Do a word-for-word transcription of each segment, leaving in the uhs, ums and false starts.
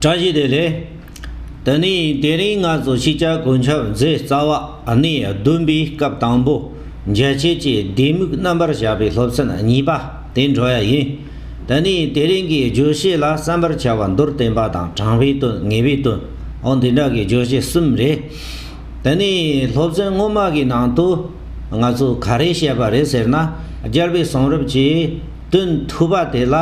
བཀྲ་ཤིས་བདེ་ལེགས། དེ་ནས་དེ་རིང་ང་ཚོ་ཤེས་བྱ་གོ་ཁྱབ་མཛོད་རྩ་བ་གནས་བདུན་པའི་སྐབས་དང་པོ། འཇལ་བྱེད་ཀྱི་ལྡེ་མིག་རྣམ་པར་བཞག་པའི་སློབ་ཚན་གཉིས་པ་དེ་འགྲོ་ཡ་ཡིན། དེ་ནས་དེ་རིང་གི་བརྗོད་བྱ་ལ་བསམ་པར་བྱ་བ་མདོར་བསྟན་པ་དང་དྲང་བའི་དོན། ངེས་པའི་དོན། འོ་འདི་འདྲ་གི་བརྗོད་བྱ་གསུམ་རེད། དེ་ནས་སློབ་ཚན་སྔོན་མ་གི་ནང་དུ་ང་ཚོ་ག་རེ་བཤད་པ་རེད་ཟེར་ན། རྒྱལ་བའི་གསུང་རབ་ཀྱི་དོན་ཐོས་པ་དེ་ལ་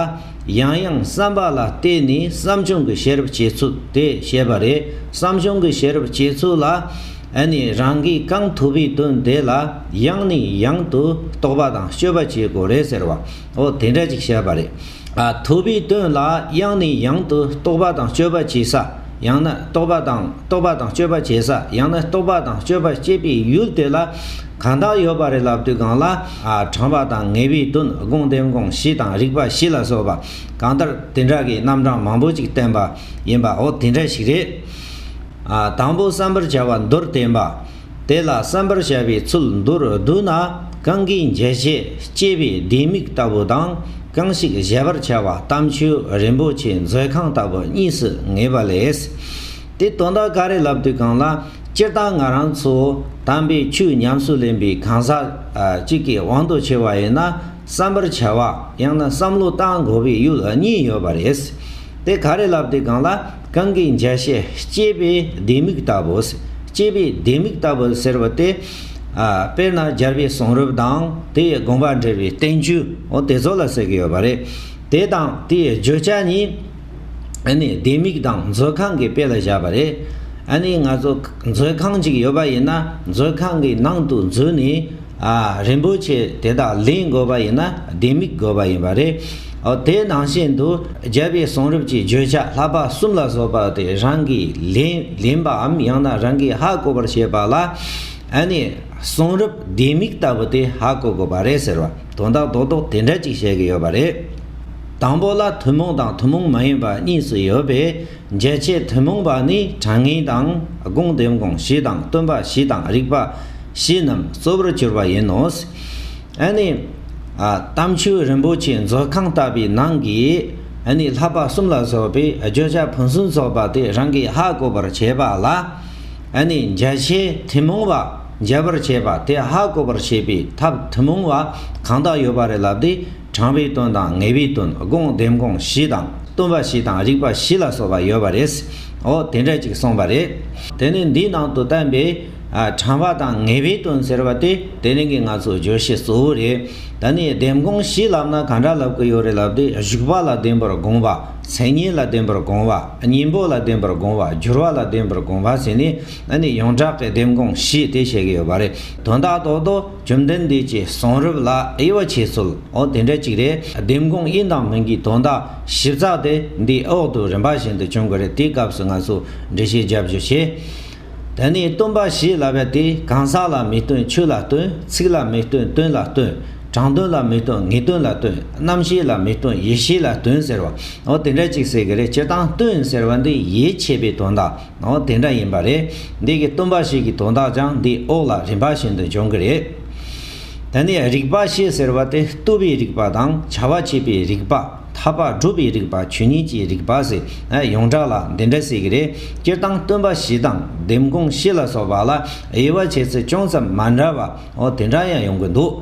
ཡང་ཡང་བསམ་པ་ལ་བརྟེན་ནས་བསམ་བྱུང་གི་ཤེས་རབ་སྐྱེ་ཚུལ་དེ་བཤད་པ་རེད། བསམ་བྱུང་གི་ཤེས་རབ་སྐྱེ་ཚུལ་ལ་ཨ་ནི་རང་གིས་གང་ཐོས་པའི་དོན་དེ་ལ་ཡང་ནས་ཡང་དུ་རྟོག་པ་དང་དཔྱོད་པ་བྱེད་དགོས་རེད་ཟེར་བ། འོ་དེ་འདྲ་ཅིག་བཤད་པ་རེད། ཨ། ཐོས་པའི་དོན་ལ་ཡང་ནས་ཡང་དུ་རྟོག་པ་དང་དཔྱོད་པ་བྱེད་ས། ཡང་ན་རྟོག་པ་དང་རྟོག་པ་དང་དཔྱོད་པ་བྱེད་ས། ཡང་ན་རྟོག་པ་དང་དཔྱོད་པ་སྐྱེས་པའི་ཡུལ་དེ་ལ་གང་དག་ཡོད་པ་རེད་ལབ་དུས་སྒང་ལ། ཨ། དྲང་པ་དང་ངེས་པའི་དོན། སྒོམ་བཟླས་སྒོམ་བྱེད་དང་རིགས་པ་བྱེད་ལ་སོགས་པ། གང་ལྟར་དེ་འདྲ་གི་རྣམ་གྲངས་མང་པོ་ཅིག་བསྟན་པ་ཡིན་པ། འོ་དེ་འདྲ་ཞིག་རེད། ཨ། དང་པོ་བསམ་པར་བྱ་བ་མདོར་བསྟན་པ། དེ་ལ་བསམ་པར་བྱ་བའི་ཚུལ་མདོར་བསྡུ་ན། གང་གིས་འཇལ་བྱེད་སྐྱེས་པའི་ལྡེ་མིག་ལྟ་བུ་དང་། གང་ཞིག་བཞེད་པར་བྱ་བ་གཏམ་ཆོས་རིན་པོ་ཆེ་མཛོད་ཁང་ལྟ་བུ་གཉིས་སུ་ངེས་པ་ལས། དེ་དོན་དག་ག་རེ་ལབ་དུས་སྒང་ལ། སྤྱིར་བཏང་ང་རང་ཚོ་དམ་པའི་ཆོས་ཉམས་སུ་ལེན་པའི་གང་ཟག་ཅིག་གི་དབང་དུ་བྱས་པ་ཡིན་ན། བསམ་པར་བྱ་བ་ཡང་ན་བསམ་བློ་བཏང་དགོས་པའི་ཡུལ་གཉིས་ཡོད་པ་རེད། དེ་ག་རེ་ལབ་དུས་སྒང་ལ། གང་གིས་འཇལ་བྱེད་སྐྱེས་པའི་ལྡེ་མིག་ལྟ་བུ། སྐྱེས་པའི་ལྡེ་མིག་ལྟ་བུ་ཟེར་བ་དེ། ཨ། དཔེར་ན་རྒྱལ་བའི་གསུང་རབ་དང་དེའི་དགོངས་པ་འགྲེལ་བའི་བསྟན་བཅོས། འོ་དེ་ཚོ་ལ་ཟེར་གྱི་ཡོད་པ་རེད། དེ་དང་དེའི་བརྗོད་བྱ་གཉིས། ཨ་ནི་ལྡེ་མིག་དང་མཛོད་ཁང་གི་དཔེ་ལ་བཞག་པ་རེད། ཨ་ནི་ང་ཚོ་མཛོད་ཁང་ཅིག་ཡོད་པ་ཡིན་ན། མཛོད་ཁང་གི་ནང་དུ་འཛུལ་ནས། ཨ། རིན་པོ་ཆེ་དེ་དག་ལེན་དགོས་པ་ཡིན་ན་ལྡེ་མིག་དགོས་པ་ཡིན་པ་རེད། འོ་དེ་ནང་བཞིན་དུ་རྒྱལ་བའི་གསུང་རབ་ཀྱི་བརྗོད་བྱ་བསླབ་པ་གསུམ་ལ་སོགས་པ་དེ་རང་གིས་ལེན་ལེན་པའམ། ཡང་ན་རང་གིས་ཧ་གོ་བར་བྱེད་པ་ལ། ཨ་ནི་གསུང་རབ་ལྡེ་མིག་ལྟ་བུ་དེ་ཧ་གོ་དགོས་པ་རེད་ཟེར་བ། དོན་དག་རྡོག་རྡོག་དེ་འདྲ་ཅིག་བཤད་ཀྱི་ཡོད་པ་རེད། དང་པོ་ལ་ཐུན་མོང་དང་ཐུན་མོང་མ་ཡིན་པ་གཉིས་སུ་ཡོད་པས། འཇལ་བྱེད་ཐུན་མོང་བ་ནི་དྲང་ངེས་དང་། སྒོམ་བཟླས་སྒོམ་བྱེད་དང་། སྟོན་པ་བཞི་དང་རིགས་པ་བཞི་རྣམས་གཙོ་བོར་གྱུར་པ་ཡིན་ནོ། ཨ་ནི། ཨ། གཏམ་ཆོས་རིན་པོ་ཆེ་མཛོད་ཁང་ལྟ་བུའི་ནང་གི། ཨ་ནི་བསླབ་པ་གསུམ་ལ་སོགས་པའི་བརྗོད་བྱ་ཕུན་སུམ་ཚོགས་པ་དེ་རང་གིས་ཧ་གོ་བར་བྱེད་པ་ལ། ཨ་ནི་འཇལ་བྱེད་ཐུན་མོང་བ། འཇལ་བར་བྱེད་པ་དེ་ཧ་གོ་བར་བྱེད་པའི་ཐབས་ཐུན་མོང་བ་གང་དག་ཡོད་པ་རེད་ལབ་དུས། དྲང་བའི་དོན་དང་ངེས་པའི་དོན། སྒོམ་བཟླས་སྒོམ་བྱེད་དང་། སྟོན་པ་བཞི་དང་རིགས་པ་བཞི་ལ་སོགས་པ་ཡོད་པ་རེད། འོ་དེ་འདྲ་ཅིག་གསུངས་པ་རེད། དེ་ནི་འདིའི་ནང་དུ་བསྟན་པའི། ཨ། དྲང་བ་དང་ངེས་པའི་དོན་ཟེར་བ་དེ་དེ་རིང་གི་ང་ཚོ་བརྗོད་བྱ་གཙོ་བོ་རེད། ད་ནི་བཟླས་སྒོམ་བྱེད་ལབ་ན་ག་འདྲ་ལབ་ཀྱི་ཡོད་རེད་ལབ་དུས། བཞུགས་པ་ལ་ལྡན་པར་སྒོམ་པ། མཚན་ཉིད་ལ་ལྡན་པར་སྒོམ་པ། གཉེན་པོ་ལ་ལྡན་པར་སྒོམ་པ། སྦྱོར་བ་ལ་ལྡན་པར་སྒོམ་པ་ཟེར་ནས། ཨ་ནི་ཡོངས་གྲགས་ཀྱི་བཟླས་སྒོམ་བྱེད་དེ་བཤད་ཀྱི་ཡོད་པ་རེད། དོན་དག་རྡོག་རྡོག་བཅོམ་ལྡན་འདས་ཀྱི་གསུང་རབ་ལ་དབྱེ་བ་ཕྱེ་ཚུལ། འོ་དེ་འདྲ་ཅིག་རེད། བཟླས་སྒོམ་ཡིན་དང་མིན་གྱི་དོན་དག་ཞིབ་ཚགས་དེ་འདིའི་འོག་ཏུ་རིམ་པ་བཞིན་དུ་བྱུང་གི་རེད། དེའི་སྐབས་སུ་ང་ཚོ་འགྲེལ་བཤད་རྒྱབ་རྒྱུ་བྱེད། དེ་ནས་སྟོན་པ་བཞི་ལབ་པ་དེ་གང་ཟག་ལ་མི་སྟོན་ཆོས་ལ་སྟོན། ཚིག་ལ་མི་སྟོན་དོན་ལ་སྟོན། དྲང་དོན་ལ་མི་སྟོན་ངེས་དོན་ལ་སྟོན། རྣམ་ཤེས་ལ་མི་སྟོན་ཡེ་ཤེས་ལ་སྟོན་ཟེར་བ། འོ་དེ་འདྲ་ཅིག་ཟེར་གི་རེད། སྤྱིར་བཏང་སྟོན་ཟེར་བ་འདི་ཡིད་ཆེས་པའི་དོན་དག། འོ་དེ་འདྲ་ཡིན་པ་རེད། འདི་གི་སྟོན་པ་བཞི་གི་དོན་དག་ཀྱང་འདིའི་འོག་ལ་རིམ་པ་བཞིན་དུ་འབྱུང་གི་རེད། ད་ནི་རིགས་པ་བཞི་ཟེར་བ་དེ་རྟོགས་པའི་རིགས་པ་དང་། བྱ་བ་བྱེད་པའི་རིགས་པ། ཐར་པ་སྒྲུབ་པའི་རིགས་པ། ཆོས་ཉིད་ཀྱི་རིགས་པ་ཟེར། ཨ། ཡོངས་གྲགས་ལ་འདི་འདྲ་ཟེར་གི་རེད། སྤྱིར་བཏང་སྟོན་པ་བཞི་དང་བཟླས་སྒོམ་བཞི་ལ་སོགས་པ་ལ་དབྱེ་བ་ཕྱེ་ཚུལ་ཅུང་ཙམ་མ་འདྲ་བ། འོ་དེ་འདྲ་ཡང་ཡོང་གི་འདུག།